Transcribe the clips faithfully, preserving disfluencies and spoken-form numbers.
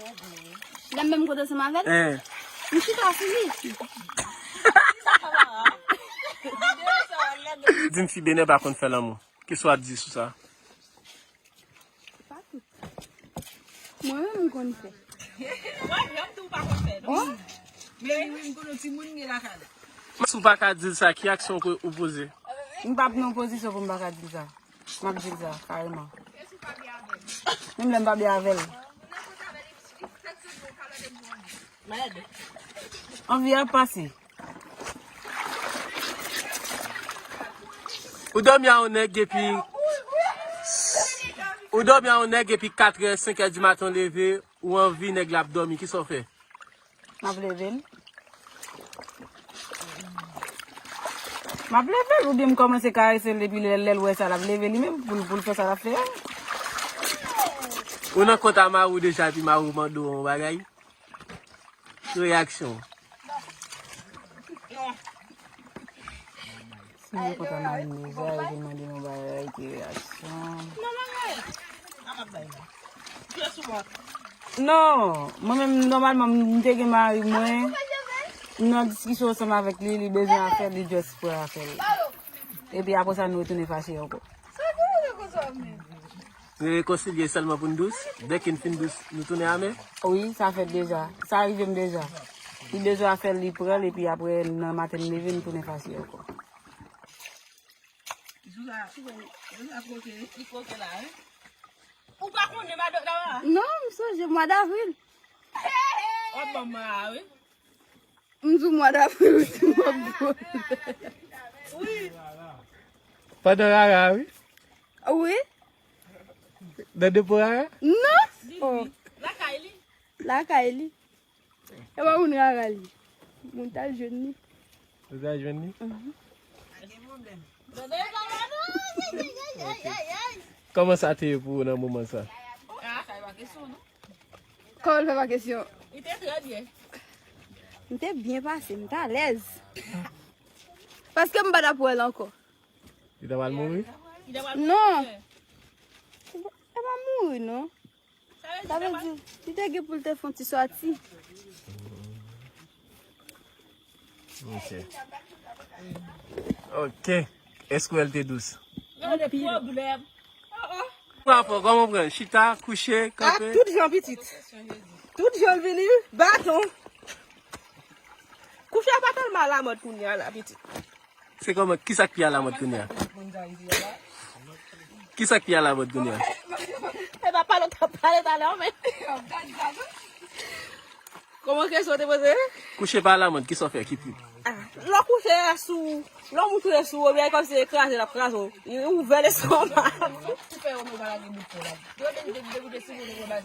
Lè m menm kote ansanm avè l, eh, m chita sou li. Di m fi Benè pa konn fè lanmou. Kisa w ap di sou sa? Se pa tout. Mwen menm m konn fè. Mwen menm tou pa konn fè, non. Oh. Men wi, m konn yon timoun gen lakay la. Si w pa ka di l sa, ki aksyon ou, ou poze? M p ap nan pozisyon pou m pa ka di l sa. M ap di l sa, kareman. Menm lè m pa byen avè l. Anvi ap pase. Ou dòmi a yon nèg epi ou dòmi a yon nèg epi katrè, senkè di maten w leve, ou anvi nèg la ap dòmi, kisa w fè? M ap leve l. M ap leve l, oubyen m kòmanse karese l, epi lè, lè l wè sa, l ap leve li menm pou l, pou l fè sa l ap fè a. Ou nan kont a mari w deja, epi mari w mande w yon bagay? Ki reyaksyon? Si mwen kontan nan yon mizè, yo te mande yon bagay, ki reyaksyon? Non, mwen menm, nòmalman, m te gen mari mwen, m nan diskisyon ansanm avèk li, li bezwen afè l, li just pran afè l. Epi apre sa, nou retounen fache ankò. Nou rekonsilye sèlman pou n dous. Dèke n fin dous, nou tounen amè. Wi, sa fèt deja. Sa rive m deja. Li bezwen afè l, li pran l, epi apre, nan maten, m leve, m tounen fache ankò. Ou pa konnen madan la? Non, m sonje mwa davril. W ap ban m a, wi. M di w mwa davril, wi, m ap di w. Pandan rara, wi. Wi. Nan depo rara? Non. Oh. Lakay li. Lakay li. E pa moun rara li. Moun t al jwenn li. Ou t al jwenn li? Mhm. Kòman sa te ye pou ou nan moman sa? Kòman l fè pa kesyon, non? Kòman l fè pa kesyon? Li te trè byen. M te byen pase, m t alèz. Paske m pa t ap wè l ankò. Li ta pral mouri? Non. E pa mouri, non. Sa vle di, li te gen pou l te fè yon ti sòti. Ok. Ok. Èske w wè l te dous? Anpil. Pran fò, kòman w pran? Chita, kouche, kanpe? Tout jan pitit. Tout jan l vini, baton. Kouche a pa tèlman alamòd kounye a la, pitit. Se kòman, kisa k pi alamòd kounye a? Kisa k pi alamòd kounye a? E pa pale w t ap pale talè, men. Kòman kesyon w te poze? Kouche pa alamòd, kisa w fè ki pi? Ah, lè w kouche a sou, lè w moutre sou ou, oubyen kòmsi e kraze l ap kraze w. Li ouvè lestomak.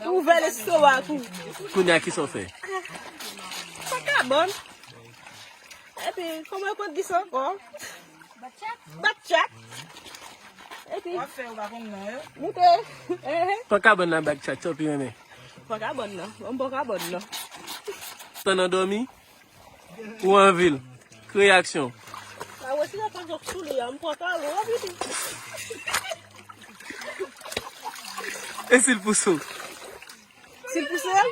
Ouvè lestomak ou. Kounye a kisa w fè? Sa ka bon. Epi, kòman yo konn di sa ankò? Bat chat. Epi, w ap fè yo pa konn non yo. Moute. Ehe. Pan kabann nan bat chat, sa w pi renmen? Pan kabann nan. Ban m pan kabann nan. Tan nan dòmi? Ou anvi l? Ki reyaksyon? A wè, si la pa jòk sou li a, m pran kalo, w ap iti. E si l pouse w? Si l pouse m?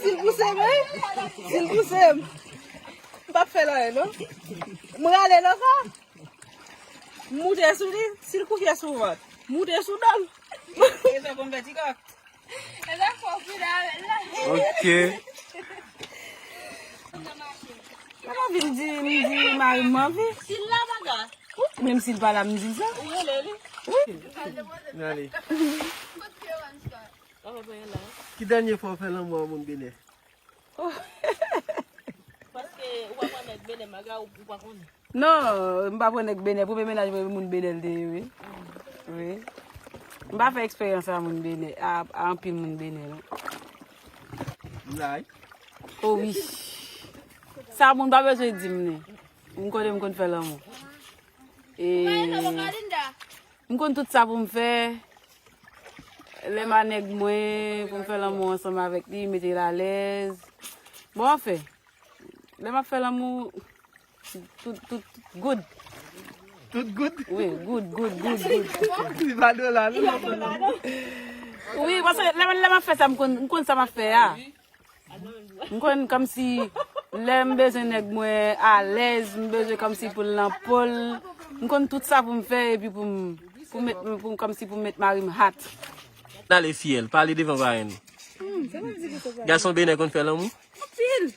Si l pouse m, wi. Si l pouse m. M p ap fè l anyen, non. M rale nan sa. M moute sou li, si l kouche sou vant. Moute sou do l. E sa konn fè ti kòk. E sa fò fina avè l la. Ok. Mwen anvi m di, m di mari m, mwen anvi. Si l la, pa ka. Menm si l pa la, m di l sa. Ou rele li. Wi. N ale. Ki dènye fwa w fè lanmou a moun Benè? Paske ou pa pran nèg Benè, maga ou, ou pa konnen. Non, m pa pran nèg Benè. Premye mennaj mwen, moun Benè l te ye, wi. Wi. M pa fè eksperyans a moun Benè, a, a anpil moun Benè, non. Lay. O wi. Sa moun pa bezwen di m li. M konnen m konn fè lanmou. E m konn tout sa pou m fè. Lè m a nèg mwen, pou m fè lanmou ansanm avèk li, mete l alèz. Bon, anfen, lè m ap fè lanmou, tout, tout good. Tout good? Wi, good, good, good, good. Li pa dola, non? Li pa dola, non. Wi, paske lè, lè m ap fè sa, m konn, m konn sa m ap fè a. M konn kòmsi lè m bezwen nèg mwen alèz, m bezwen kòmsi pou l nan po l. M konn tout sa pou m fè epi pou m, pou m met, pou m, kòmsi pou m met mari m hat. N ale fiyèl, pale devan parenn ou. Gason Benè konn fè lanmou? Anpil.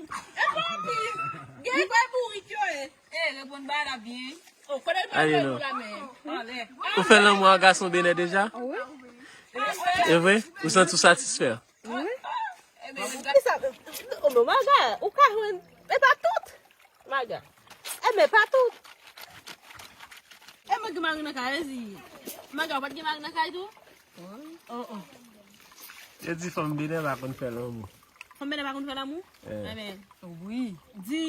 E pa anpil. Gen kwa bourik yo ye. E, reponn bagay la byen. O, kote l pran pou la men? Anlè. Ou fè lanmou a gason Benè deja? Wi. E vre? Ou santi w satisfè? Wi. Ebyen, sa, o, non, Maga, ou ka jwenn, e pa tout. Maga. Ebyen, pa tout. E mwen gen mari nan kay, ezi. Maga, ou pa t gen mari nan kay tou? Oh, oh. Yo di fanm Benè pa konn fè lanmou. Fanm Benè pa konn fè lanmou? Eh. Ebyen, wi. Di,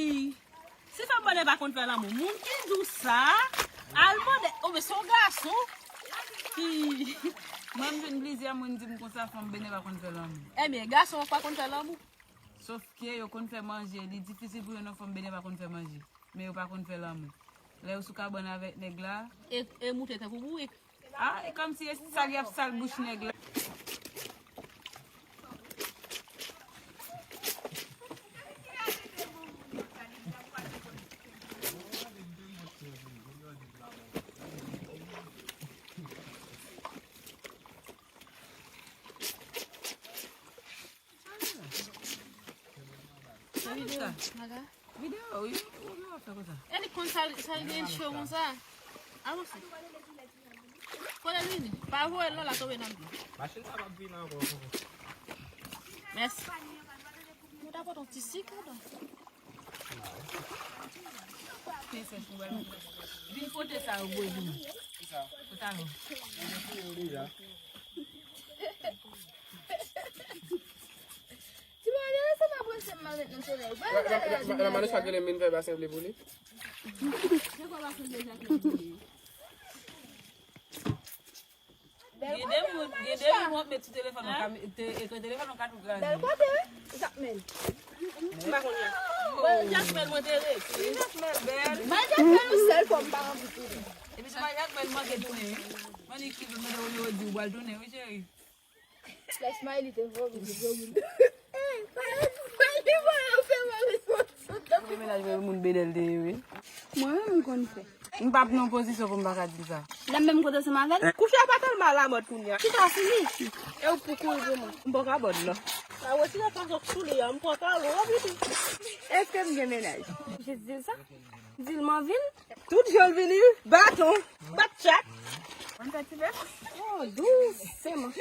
si fanm Benè pa konn fè lanmou, moun ki di w sa, al mande, o, men se yon gason ki mwen, m jwenn plizyè moun di m konsa, fanm Benè pa konn fè lanmou. Ebyen, gason pa konn fè lanmou. Sof ke yo konn fè manje, li difisil pou jwenn yon fanm Benè pa konn fè manje. Men yo pa konn fè lanmou. Lè yo sou kabann avèk nèg la. E, e moute tankou bourik. Ah, e kòmsi e sal y ap sal bouch nèg la. Videyo, Maga. Videyo, wi, wi, wi, w ap fè konsa. E li konn sa, sa li gen cho konsa. Avanse. Kote l vini? Pa voye l non, l a tonbe nan pye. Machin sa p ap vin ankò. Mèsi. Mwen ta pote yon ti sik ladan. Vin pote sa yo voye vini. Tout a lè. Ti mwen, lè sa m ap prese m al met nan solèy. Ba, ba, ba, ba, la Manouche pa t rele m vin fè basen ble pou li. Se kwa basen ble Jakmèl pou li? Gen de moun, gen de moun w ap met sou telefòn, ou ka te, ekran telefòn ou ka tou kraze. Bèl kote, Jakmèl. M pa konn Jakmèl. Bon, Jakmèl mwen te rete. Jakmèl bèl. Bay Jakmèl yon sèl fwa m pa anvi tounen. Epi se pa Jakmèl manke tounen, wi. Mwen li ki mande w li yo di w pral tounen, wi, cheri. Lè Smiley te vòlè, te vòlè. Li voye yo fè mwen responsab. Premye mennaj mwen, moun Benè l te ye, wi. Mwen menm, m konn fè. M p ap nan pozisyon pou m pa ka di sa. Lè m menm kote ansanm avè l. Kouche a pa tèlman alamòd kounye a. Chita sou li. E ou pou kouri pou mwen. M poko abòd, non. Sa retire pantalon sou li a, m pantalon, wi, pitit. Èske m gen mennaj? Jis di l sa. Di l m anvi l. Tout jan l vini, baton, bat chat. Mwen fè ti bèf. Oh, dousman.